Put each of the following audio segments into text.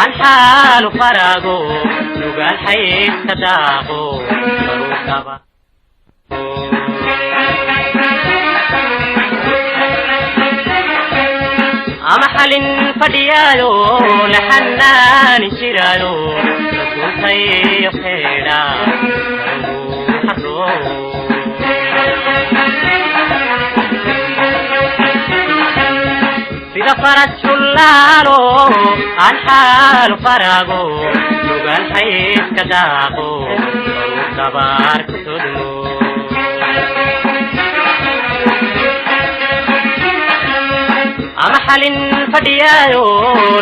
Aan xaalu faraago, nugaal xayska daaqo, baruudaba. Ama xalin fadhiyaayo, la xanaani jiraayo, rasuultayo xeedha xarro. Sida faras xullaalo, aan xaalu faraago, nugaal xayska daaqo, baruur dabaar ku xudmo. Ama xalin fadhiyaayo,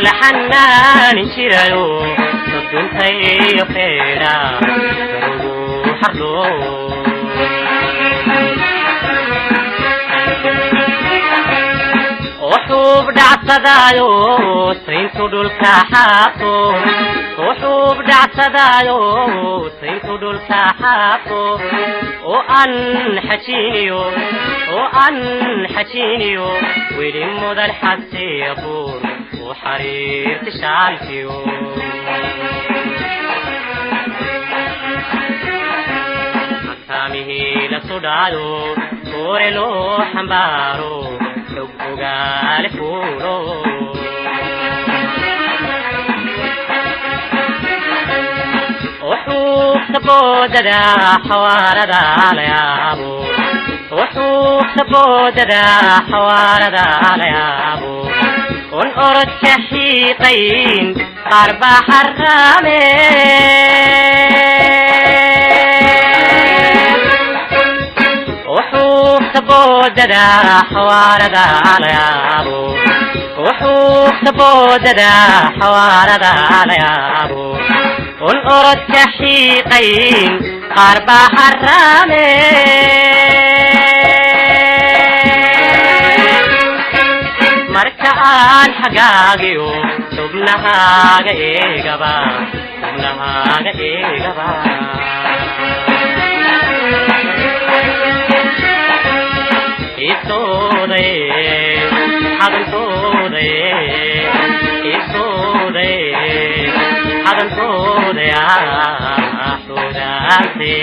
la xanaani jiraayo, soduntayo xeedha garugu xardho. Oo xuub dhacsadaayo, sayntu dhulka xaaqo. Oo xuub dhacsadaayo, sayntu dhulka xaaqo. Oo aan xajiiniyo, oo aan xajiiniyo, weli mudan xabsiya buur oo xariirti shaalkiyo. Xakaamihii la sudhaayo, koore loo xambaaro, xog ogaale fuulo. Oo xuugta boodada, xawaarada la yaabo. Oo xuugta boodada, xawaarada la yaabo. On orodka xiiqayn, qaar baa xaraame. Oo xuugta boodada, xawaarada la yaabo. Oo xuugta boodada, xawaarada la yaabo. On orodka xiiqayn, qaar baa xaraame. Marka aan xagaagiyo xubnahaaga eegaba, xubnahaaga eegaba. Xiisoodaye, xadantoodaye, xiisoodaye, xadantoodaya, xudaante.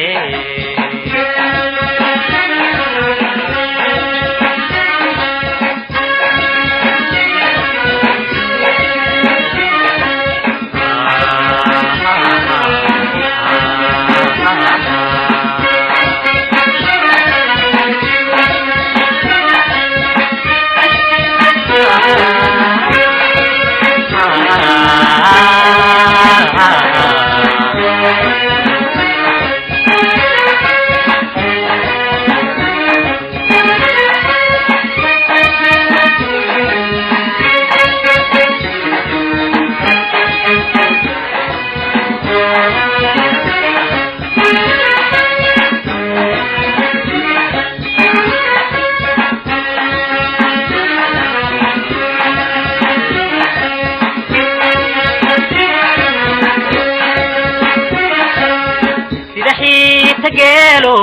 Sida xiita geelo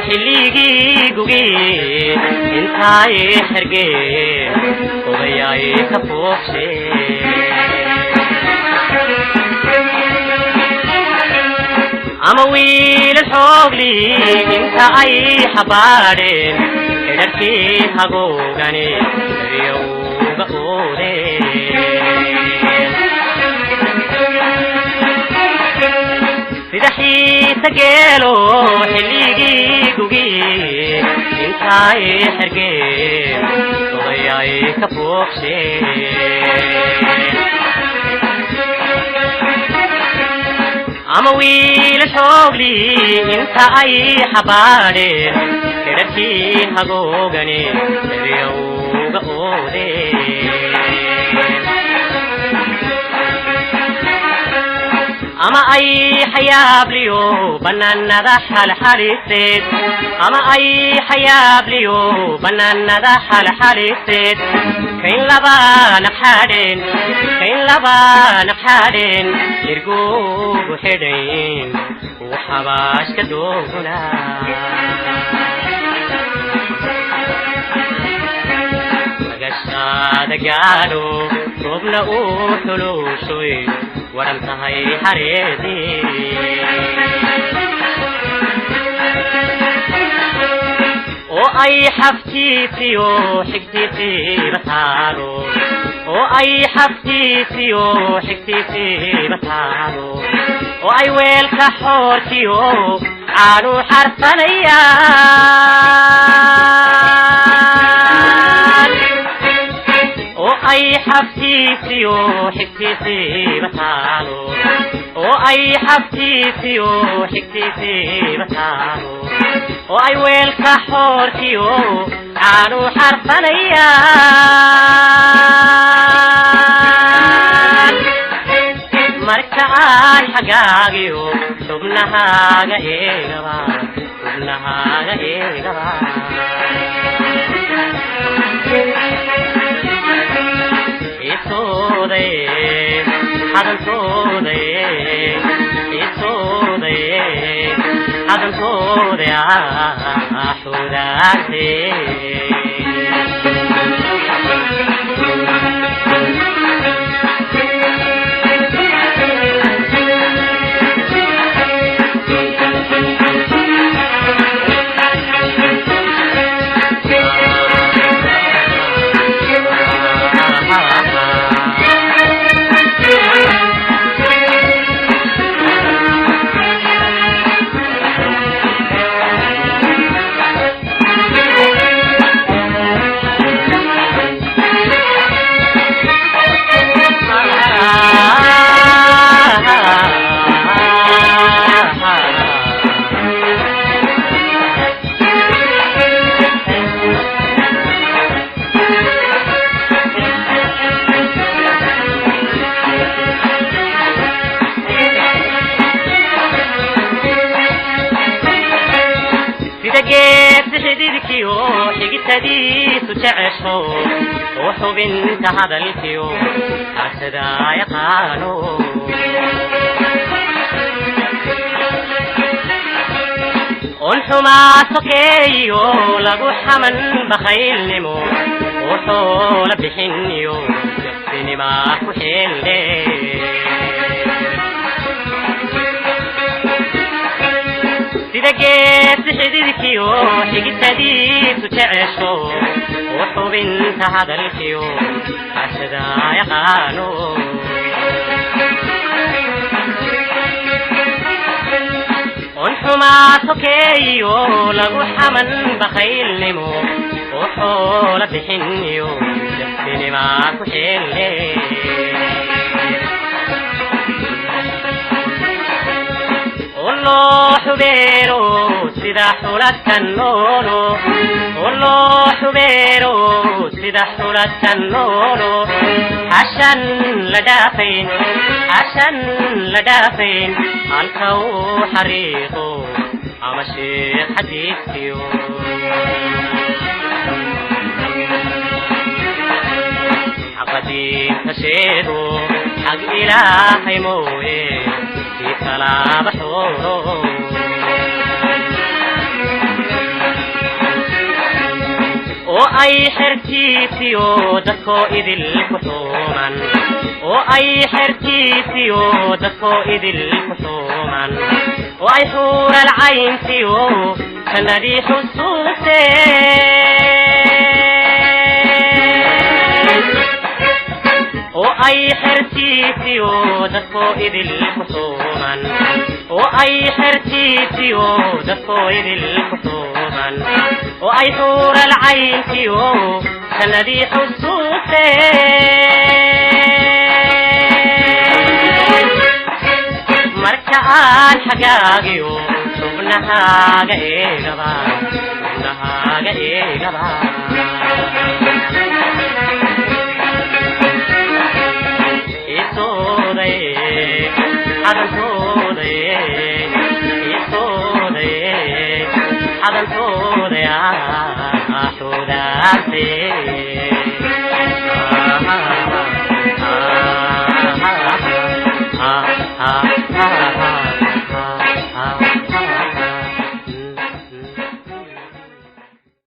xilligii gugi, intaay xergeen odayaay ka fuuqshe. Ama wiilal xoogli, inta ay xabaadheen, xidharkii hagoogani daryowga oodeen. Sida xiisa geelo xilligii gugi, intaay xergeen odayaay ka fuuqshe. Ama wiila xoogli, inta ay xabaadheen, xidharkii hagoogani daryowga oodeen. Ama ay xayaabliyo banaanada xalxaliseed, ama ay xayaabliyo banaanada xalxaliseed, kayn laba naqxadheen, kayn laba naqxadheen, irgugu xidhayn xabaashka dooguna. Agasha Xarwaada gaadho, roobna uu xuluushoy, waran tahay xareedii. Oo ay xaftiisiyo xigtiisiiba taalo, oo ay xaftiisiyo xigtiisiiba taalo, oo ay weelka xoorkiyo caanu xarfanayaan, oo ay xaftiisiyo xigtiisiiba taalo, oo ay xaftiisiyo xigtiisiiba taalo, oo ay weelka xoorkiyo caanu xarfanayaan. Marka aan xagaagiyo xubnahaaga eegaba, xubnahaaga eegaba, isoodaye hadantoodaye, isoodaye hadantooda xudaarte. Sida geed xididkiyo xigitadiisu jecesho, oo xubinta hadalkiyo xaasada yaqaano, on xumaa sokeeyo lagu xaman bakhaylnimo, oo xoola bixiniyo jaqsinima ku xeeldhe. Sida geed xididkiyo xigitadiisu jecesho, oo xubinta hadalkiyo xaasada yaqaano, on xumaa sokeeyo lagu xaman bakhaylnimo, oo xoola bixiniyo jaqsinima ku xeeldhe. Loo xubeero sida xuladka noolo, oo loo xubeero sida xuladka noolo, xashan la dhaafayn, xashan la dhaafayn, halka uu xariiqo ama sheekh xadiiskiyo. Xaqadiinta sheego xag Ilaahay mooye kii kalaaba xoolo, oo ay xertiisiyo dadkoo idil ku xuuman, oo ay xertiisiyo dadkoo idil ku xuuman, oo ay xuural cayntiyo jannadii xusuusteen, oo ay xertiisiyo dadkoo idil ku xuuman, oo ay xertiisiyo dadkoo idil ku xuuman, oo ay xuural cayntiyo jannadii xusuusteen. Marka aan xagaagiyo xubnahaaga eegaba, xubnahaaga eegaba, isoodaye hadantoodaye, isoodaye hadantooda xudaarte.